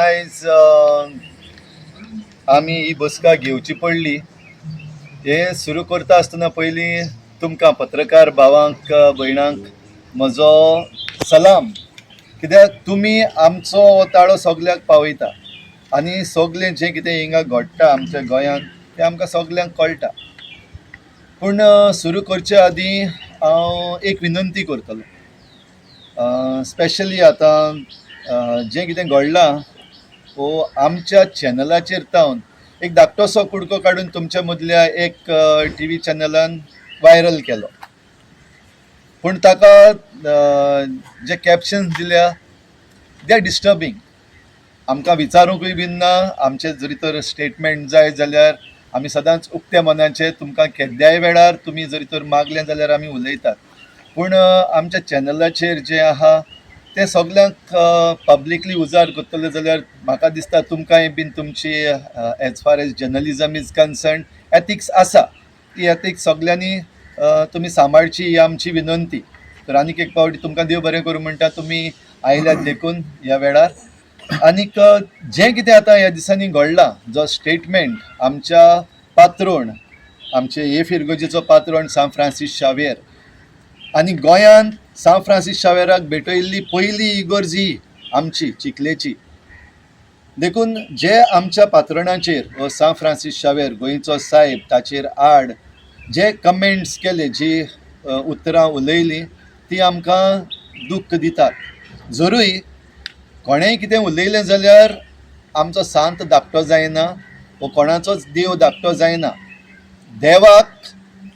आयज आमी ही बसका घेवची पडली. हे सुरू करता आसतना पयलीं तुमकां पत्रकार भावांक, भयणांक म्हजो सलाम, कित्याक तुमी आमचो हो ताळो सगल्याक पावयता आनी सगलें जें कितें हिंगा घडटा आमच्या गोंयांत तें आमकां सगल्यांक कळटा. पूण सुरू करचे आदीं हांव एक विनंती करतलो. स्पेशली आतां जें कितें घडलां हो आमच्या चॅनलाचेर तावन एक धाकटोसो कुडको काडून तुमच्या मदल्या एक टीव्ही चॅनलान वायरल केलो, पूण ताका जे कॅप्शन्स दिल्या they are disturbing. आमकां विचारूंकूय बीन ना. आमचें जरी तर स्टेटमेंट जाय जाल्यार आमी सदांच उक्त्या मनाचे, तुमकां केद्याय वेळार तुमी जरी तर मागलें जाल्यार आमी उलयतात. पूण आमच्या चॅनलाचेर जें आहा तें सगल्यांक पब्लिकली उजार करतले जाल्यार म्हाका दिसता तुमकांय बीन तुमची, as far as journalism is concern, ethics आसा. ती एथिक्स सगल्यांनी तुमी सांबाळची ही आमची विनंती. तर आनीक एक पावटी तुमकां देव बरें करूं म्हणटा, तुमी आयल्यात देखून ह्या वेळार. आनीक जें कितें आतां ह्या दिसांनी घडलां, जो स्टेटमेंट आमच्या पात्रोण, आमचे हे फिरगोजेचो पात्रोण सांत फ्रांसीस शावेर, आनी गोंयांत सांत फ्रांसीस शावेराक भेटयल्ली पयली इगर्ज ही आमची चिखलेची. देखून जे आमच्या पात्रणाचेर हो सांत फ्रांसीस शावेर गोंयचो सायब ताचेर आड जे कमेंट्स केले, जी उतरां उलयलीं, ती आमकां दुख्ख दितात. जरूय कोणेंय कितें उलयलें जाल्यार आमचो सांत धाकटो जायना वो कोणाचोच देव धाकटो जायना. देवाक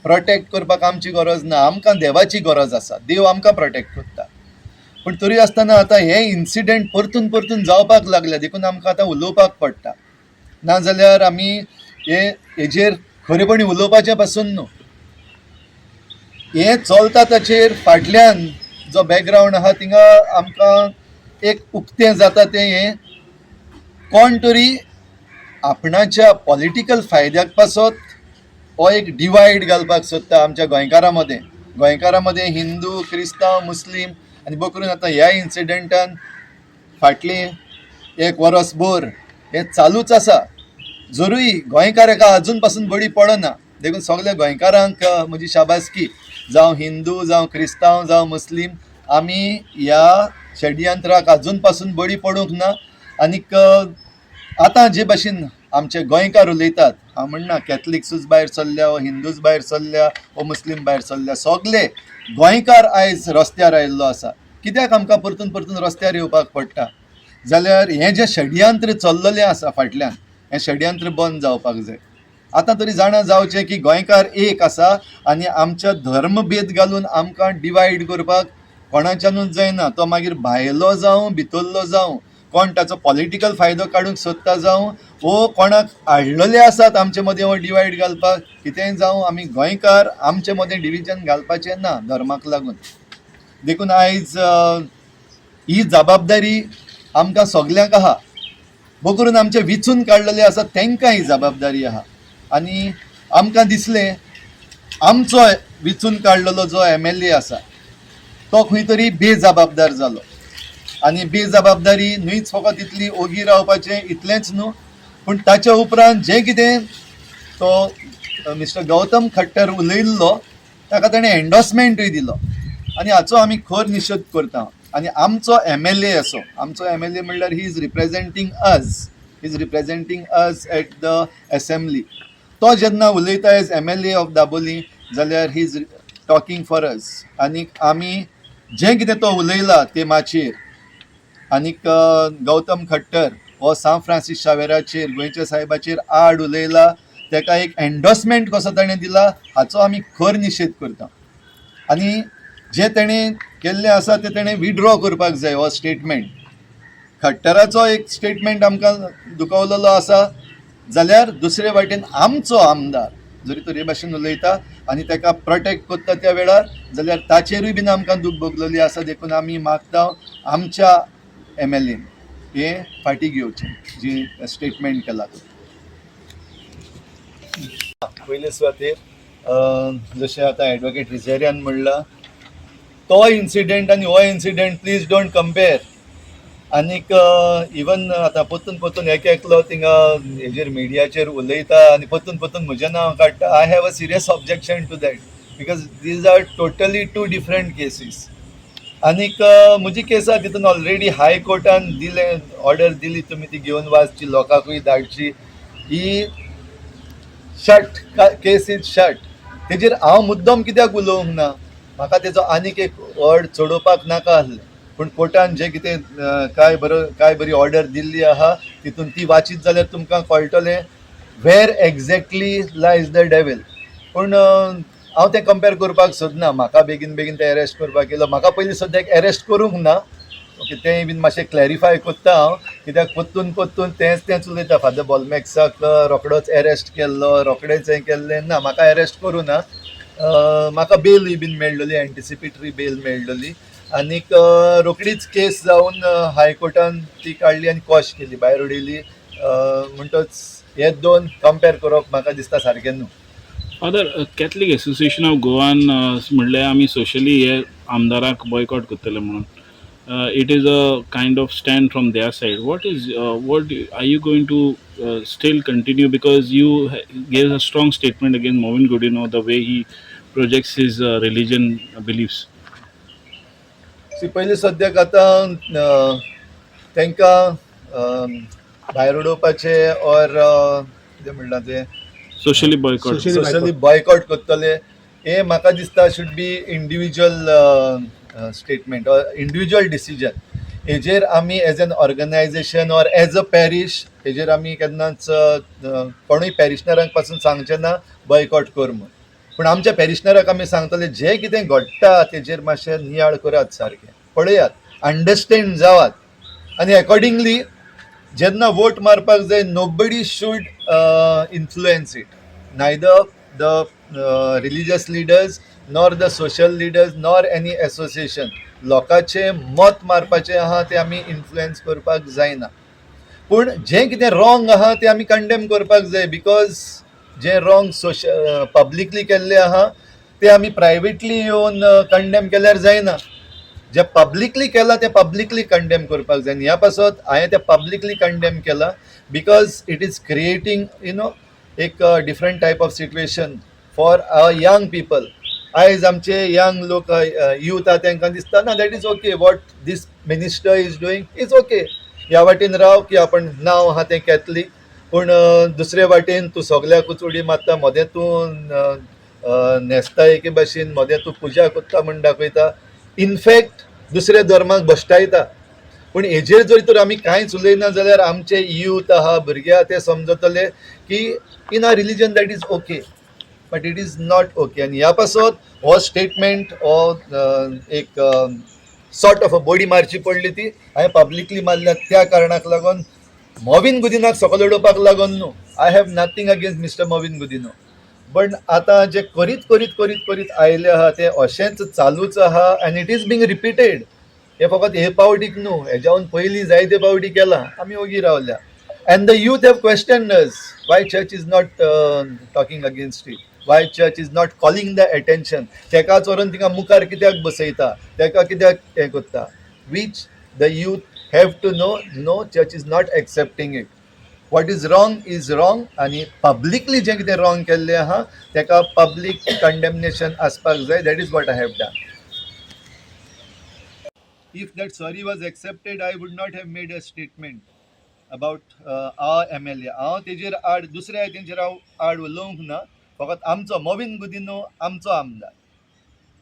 प्रोटेक्ट करपाक आमची गरज ना, आमकां देवाची गरज आसा. देव आमकां प्रोटेक्ट करता. पूण तरी आसतना आतां हे इन्सिडंट परतून परतून जावपाक लागले, देखून आमकां आतां उलोवपाक पडटा. नाजाल्यार आमी हे हेजेर खरेपणी उलोवपाचें पासून न्हू. हें चलता ताचेर फाटल्यान जो बॅकग्रावंड आहा, थिंगा आमकां एक उक्तें जाता तें हें कोण तरी आपणाच्या पॉलिटिकल फायद्याक पासत हो एक डिवायड घालपाक सोदता आमच्या गोंयकारां मदें. गोंयकारां मदें हिंदू, क्रिस्तांव, मुस्लीम. आनी बकरून आतां ह्या इन्सिडंटान फाटलीं एक वरस भर हें चालूच आसा. जरूय गोंयकार एका अजून पासून बळी पडना. देखून सगल्या गोंयकारांक म्हजी शाबासकी, जावं हिंदू, जावं क्रिस्तांव, जावं मुस्लीम, आमी ह्या षडयंत्राक अजून पासून बळी पडूंक ना. आनीक आतां जे भाशेन आमचे गोंयकार उलयतात, हांव म्हणना कॅथलिक्सूच भायर सरल्या वो हिंदूच भायर सरल्या वो मुस्लीम भायर सरल्या, सगले गोंयकार आयज रस्त्यार आयिल्लो आसा. कित्याक आमकां परतून परतून रस्त्यार येवपाक पडटा जाल्यार हें जें षडयंत्र चल्ललें आसा फाटल्यान, हें षडयंत्र बंद जावपाक जाय. आतां तरी जाणा जावचें की गोंयकार एक आसा आनी आमच्या धर्मभेद घालून आमकां डिवायड करपाक कोणाच्यानूच जायना. तो मागीर भायलो जावं, भितरलो जावं, कोण ताचो पॉलिटिकल फायदो काडूंक सोदता जावं, वो कोणाक हाडलेले आसात आमचे मदें हो डिवायड घालपाक, कितेंय जावं, आमी गोंयकार, आमचे मदें डिविजन घालपाचें ना धर्माक लागून. देखून आयज ही जबाबदारी आमकां सगल्यांक आहा. बकरून आमचे विचून काडलेले आसा तांकां ही जबाबदारी आहा. आनी आमकां दिसलें आमचो विचून काडलेलो जो एमएलए आसा तो खंय तरी बेजबाबदार जालो. आनी बेजबाबदारी न्हूच फकत इतली ओगी रावपाचें इतलेंच न्हू, पूण ताच्या उपरांत जें कितें तो मिस्टर गौतम खट्टर उलयल्लो, ताका ताणें एन्डोर्समेंटूय दिलो आनी हाचो आमी खर निशेध करता. आनी आमचो एमएलए असो, आमचो एमएलए म्हणल्यार he is representing us, he is representing us at the assembly. तो जेन्ना उलयता एज एमएलए ऑफ दाबोली जाल्यार he is talking for us. आनीक आमी जें कितें तो उलयला ते माचयेर, आनीक गौतम खट्टर हो सांत फ्रांसीस शावेराचेर, गोंयच्या साहेबाचेर आड उलयला, ताका एक एन्डोर्समेंट कसो ताणें दिला, हाचो आमी खर निशेध करता. आनी जें तेणें केल्लें आसा तें तेणें विड्रॉ करपाक जाय हो स्टेटमेंट. खट्टराचो एक स्टेटमेंट आमकां दुखवलेलो आसा, जाल्यार दुसरे वाटेन आमचो आमदार जरी तर हे भाशेन उलयता आनी ताका प्रोटेक्ट करता त्या वेळार जाल्यार ताचेरूय बीन आमकां दूख भोगलेली आसा. देखून आमी मागता आमच्या एमएलएन हें फाटीं घेवचें जी स्टेटमेंट केला तो. पयले सुवातेर जशें आतां एडवोकेट रिझेरियान म्हणलां, तो इन्सिडेंट आनी हो इन्सिडेंट प्लीज don't compare. आनीक इवन आतां परतून परतून एक एकलो थिंगा हेजेर मिडियाचेर उलयता आनी परतून परतून म्हजें नांव काडटा. I have a serious objection to that because these are totally two different cases. आनीक म्हजी केस आहा तितून ऑलरेडी हाय कोर्टान दिलें, ऑर्डर दिली, तुमी ती घेवन वाचची, लोकांकूय धाडची. ही शट केस is shut. तेजेर हांव मुद्दम कित्याक उलोवंक ना, म्हाका तेजो आनीक एक वर्ड चडोवपाक नाका आसलें, पूण कोर्टान जें कितें काय बरो काय बरी ऑर्डर दिल्ली आहा, तितून ती वाचीत जाल्यार तुमकां कळटलें where exactly lies the devil. पूण हांव तें कंपेर करपाक सोदना. म्हाका बेगीन बेगीन ते एरेस्ट करपाक येयलो. म्हाका पयलीं सद्याक एरेस्ट करूंक ना, ओके, तें बीन मातशें क्लॅरिफाय कोत्ता हांव, कित्याक परतून परतून तेंच तेंच उलयता. फादर बोलमॅक्साक रोखडोच एरेस्ट केल्लो, रोखडेच हें केल्लें ना. म्हाका एरेस्ट करूं ना. म्हाका बेलूय बीन मेळ्ळली, एंटिसिपेटरी बेल मेळ्ळली आनीक रोखडीच केस जावन हायकोर्टान ती काडली आनी कॉश केली, भायर उडयली. म्हणटच हे दोन कंपेर करप म्हाका दिसता सारकें न्हू. फादर, कॅथलीक एसोसिएशन ऑफ गोवान म्हणलें आमी सोशली हे आमदाराक बॉयकॉट करतले म्हणून. It is a kind of stand from their side. What are you going to still continue, because you gave a strong statement against Mauvin Godinho, the way he projects his religion beliefs? See, पयलीं सद्याक आतां तांकां भायर उडोवपाचें or कितें म्हणलां तें? Socially boycott. Socially. Socially boycott करतले, हे म्हाका दिसता should be individual statement or individual decision. हेजेर आमी as an organization or as a parish हेजेर आमी केन्नाच कोणूय पॅरिशनरांक पासून सांगचें ना बॉयकॉट कर म्हूण. पूण आमच्या पॅरिशनराक आमी सांगतले, जें कितें घडटा तेजेर मातशें नियाळ करात, सारकें पळयात, अंडरस्टँड जावात आनी एकॉर्डिंगली जेन्ना वोट मारपाक जाय, nobody should influence it, neither the religious leaders nor the social leaders nor any association. लोकांचें मत मारपाचें आहा तें आमी इन्फ्लुएन्स करपाक जायना, पूण जें कितें रॉंग आहा तें आमी कंडेम करपाक जाय, because जें रॉंग सोशल पब्लिकली केल्लें आहा तें आमी प्रायवेटली येवन कंडेम केल्यार जायना. जे पब्लिकली केलां तें पब्लिकली कंडेम करपाक जाय आनी ह्या पासत हांवें तें पब्लिकली कंडेम केलां, because it is creating एक different type of situation for our young people. आयज आमचे यंग लोक, यूथ आहा, तांकां दिसता ना, that is okay, what this minister is doing is okay. ह्या वाटेन राव की आपण नांव आहा तें कॅथलीक, पूण दुसरे वाटेन तूं सगल्याकूच उडी मारता, मदें तूं न्हेसता एके भाशेन, मदें तूं पुजा करता म्हूण दाखयता, इनफॅक्ट दुसऱ्या धर्माक भश्टायता. पूण हेजेर जर तर आमी कांयच उलयना जाल्यार आमचे यूथ आहा, भुरगे आहा, ते समजतले की in our religion that is okay, but it is not okay. आनी ह्या पासत हो स्टेटमेंट, हो एक सॉर्ट ऑफ अ बॉडी मारची पडली, ती हांवें पब्लिकली मारल्या त्या कारणाक लागून, मोविन गुदिनाक सकयल उडोवपाक लागून न्हू. I have nothing against Mister Mauvin Godinho, but आतां जे करीत करीत करीत करीत आयले आहा ते अशेंच चालूच आहा आनी it is being repeated. हे फकत हे पावटीक न्हू, हेज्याहून पयलीं जायते पावटी केलां, आमी ओगी रावल्या and the youth have questioned us, why church is not talking against it, why church is not calling the attention, तेकाच व्हरून थिंगा मुखार कित्याक बसयता, तेका कित्याक हें करता, which the youth have to know, no, church is not accepting it. What is wrong is wrong आनी पब्लिकली जें कितें रॉंग केल्लें आहा तेका पब्लीक कंडेमनेशन आसपाक जाय. That is what I have done. If that sorry was accepted, I would not have made a statement about our MLA. हांव तेजेर आड, दुसऱ्या तेंचेर हांव आड उलोवंक ना. फकत आमचो मोविन गुदिनो आमचो आमदार.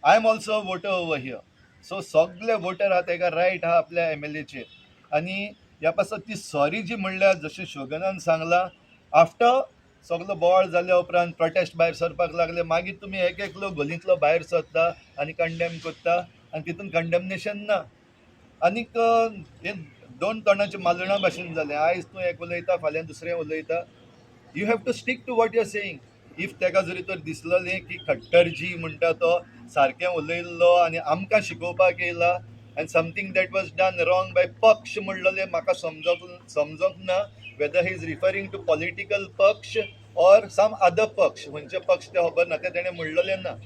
I am also voter over here, so सगळे वोटर आहा तेका रायट आहा आपल्या एमएलएचेर. आनी ह्या पासत ती सॉरी जी म्हणल्या, जशें शोगनान सांगलां, आफ्टर सगलो बोवाळ जाल्या उपरांत प्रोटेस्ट भायर सरपाक लागले, मागीर तुमी एक एकलो गलींतलो भायर सरता आनी कंडेम करता आनी तितून कंडेमनेशन ना. आनीक हे दोन तोंडाचे मालुणा भाशेन जालें. आयज तूं एक उलयता, फाल्यां दुसरें उलयता. You have to stick to what you are saying. If तेका जरी तर दिसलेलें की खट्टरजी म्हणटा तो सारकें उलयल्लो आनी आमकां शिकोवपाक येयला and something that was done wrong by पक्ष म्हणलेलें म्हाका समजोंक ना, whether he is referring to political पक्ष ऑर सम अदर पक्ष, खंयचे पक्ष ते खबर ना, तें तेणें म्हणलेलें ना.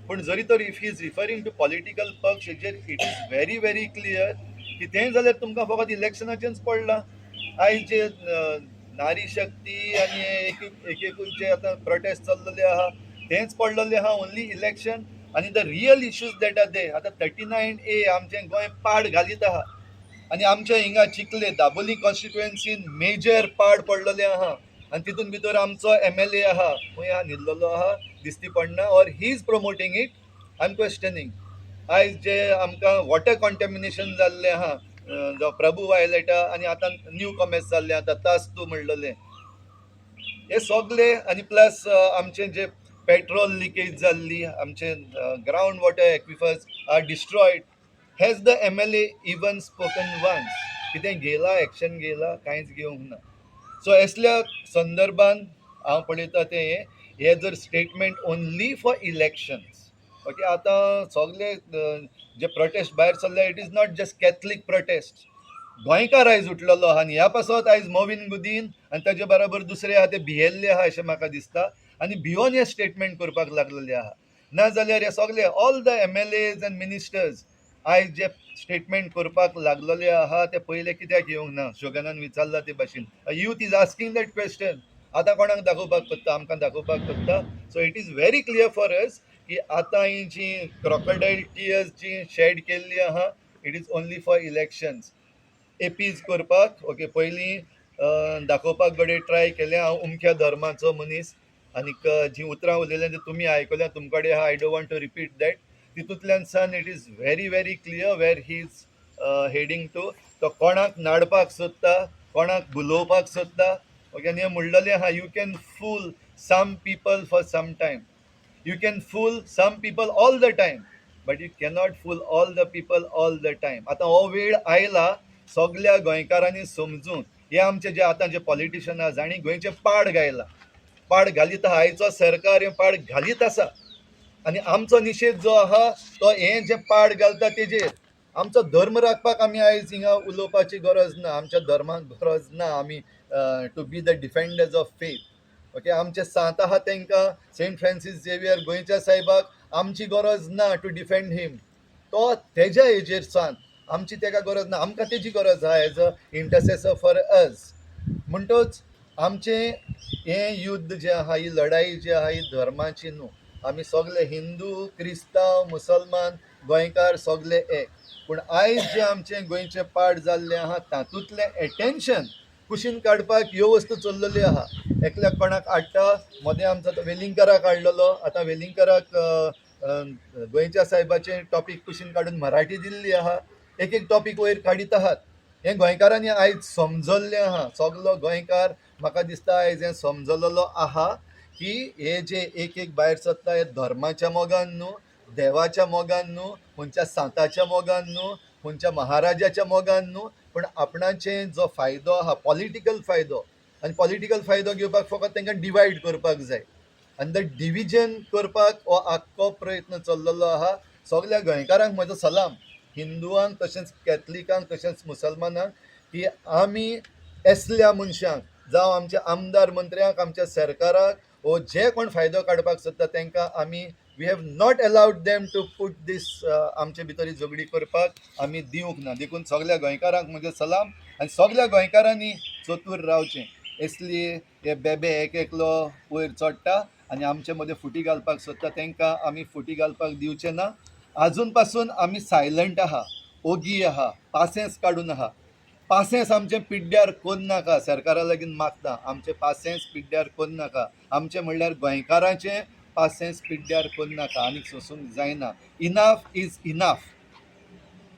पूण जरी तर if he is referring to political पक्ष, हेजेर it is very very clear की कितेंय जाल्यार तुमकां फकत इलेक्शनाचेंच पडलां. आयज जे नारी शक्ती आनी एक एक एकूच जे आतां प्रोटेस्ट चल्लेले आहा तेंच पडलेलें आहा, ओन्ली इलेक्शन. आनी the real issues that are they, आतां 39A आमचें गोंय पाड घालीत आहा. आनी आमच्या हिंगा चिखले दाबोली कॉन्स्टिट्युएन्सीन मेजर पाड पडलेलें आहा. आनी तितून भितर आमचो एमएलए आहा, खंय आहा, न्हिदलेलो आहा, दिसती पडना, or he is promoting it, I am questioning. आयज जे आमकां वॉटर कॉन्टेमिनेशन जाल्लें आहा, जावं प्रभू वायलेटा आनी आतां न्यू कॉमर्स जाल्लें आतां तास्तू म्हणलेलें, हे सगळे. आनी प्लस आमचे जे पेट्रोल लिकेज जाल्ली, आमचे ground water aquifers are destroyed. Has the MLA even spoken once? कितें घेयला, एक्शन घेयला? कांयच घेवंक ना. सो असल्या संदर्भान हांव पळयता तें हें हे जर statement only for elections, okay. आतां सगळे जे प्रोटेस्ट भायर सरले, it is not just Catholic protest. गोंयकार आयज उठलेलो आहा आनी ह्या पासत आयज मॉवीन गुदीन आनी ताजे बराबर दुसरे आहा ते भियेल्ले आहा अशें म्हाका दिसता आनी भियोन हे स्टेटमेंट करपाक लागलेले आहा. ना जाल्यार हे सगळे all the MLAs and ministers आयज जे स्टेटमेंट करपाक लागलेले आहा ते पयले कित्याक येवंक ना? शोगनान विचारला ते भाशेन, youth is asking that question. आतां कोणाक दाखोवपाक सोदता? आमकां दाखोवपाक सोदता. So it is very clear for us की आतां ही जी क्रोकोडायल टियर्स जी शेड केल्ली आहा, it is only for elections appease करपाक, ओके. पयलीं दाखोवपाक घडये ट्राय केलें, हांव अमक्या धर्माचो मनीस. आनीक जीं उतरां उलयल्यां तीं तुमी आयकल्या, तुमकडे आहा, I don't want to repeat that. तितूंतल्यान सान it is very very clear where he is heading to. तो कोणाक नाडपाक सोदता, कोणाक भुलोवपाक सोदता, ओके. आनी हें म्हणलेलें आहा, you can fool some people for some time, you can fool some people all the time, but you cannot fool all the people all the time. आतां हो वेळ आयला सगल्या गोंयकारांनी समजून, हे आमचे जे आतां जे पॉलिटिशन आहा जांणी गोंयचें पाड गायलां, पाड घालीत आहा. आयचो सरकार हें पाड घालीत आसा आनी आमचो निशेध जो आहा तो हें जें पाड घालता तेजेर. आमचो धर्म राखपाक आमी आयज हिंगा उलोवपाची गरज ना. आमच्या धर्माक गरज ना आमी to be the defenders of faith, okay. आमचे सांत आहा तांकां, सेंट फ्रांसीस झेवियर गोंयच्या सायबाक आमची गरज ना टू डिफेंड हिम. तो तेज्या हेजेर सांत, आमची तेका गरज ना. आमकां तेजी गरज आहा as a intercessor for us. म्हणटच आमचें हें युद्ध जें आहा, ही लढाई जी आहा, ही धर्माची न्हू. आमी सगळे हिंदू, क्रिस्तांव, मुसलमान, गोंयकार सगळे एक. पूण आयज जें आमचें गोंयचें पाड जाल्लें आहा तातूंतलें एटेन्शन कुशीन काडपाक ह्यो वस्तू चल्लेल्यो आहा. एकल्याक कोणाक हाडटा, मदें आमचो तो वेलिंगकाराक हाडलेलो. आतां वेलिंगकाराक गोंयच्या सायबाचें टॉपीक कुशीन काडून मराठी दिल्ली आहा. एक एक टॉपीक वयर काडीत आहात. हें गोंयकारांनी आयज समजल्लें आहा. सगलो गोंयकार म्हाका दिसता आयज हें समजलेलो आहा की हे जे एक एक भायर सरता हे धर्माच्या मोगान न्हू, देवाच्या मोगान न्हू, खंयच्या सांताच्या मोगान न्हू, खंयच्या महाराजाच्या मोगान न्हू, पूण आपणाचे जो फायदो आहा, पॉलिटिकल फायदो. आनी पॉलिटिकल फायदो घेवपाक फकत तांकां डिवायड करपाक जाय आनी the division करपाक हो आख्खो प्रयत्न चल्लेलो आहा. सगल्या गोंयकारांक म्हजो सलाम, हिंदुआंक तशेंच कॅथलिकांक तशेंच मुसलमानांक, की आमी असल्या मनशांक, जावं आमच्या आमदार मंत्र्यांक, आमच्या सरकाराक वो जे कोण फायदो काडपाक सोदता तांकां आमी we have not allowed them to put this. आमचे भितर ही झगडी करपाक आमी दिवंक ना. देखून सगल्या गोंयकारांक म्हजें सलाम आनी सगल्या गोंयकारांनी चतूर रावचें. असली हे बेबे एक एकलो वयर चडटा आनी आमचे मदें फुटी घालपाक सोदता, तांकां आमी फुटी घालपाक दिवचे ना. आजून पासून आमी सायलंट आहा, ओगी आहा, पासेंस काडून आहा. पासेंस आमचें पिड्ड्यार कोन्नाका, सरकारा लागीं मागता, आमचें पासेंस पिड्ड्यार कोन्नाका. आमचें म्हणल्यार गोंयकारांचें पासेंस पिड्ड्यार कोन्नाका. आनीक सोंसूंक जायना. Enough is enough.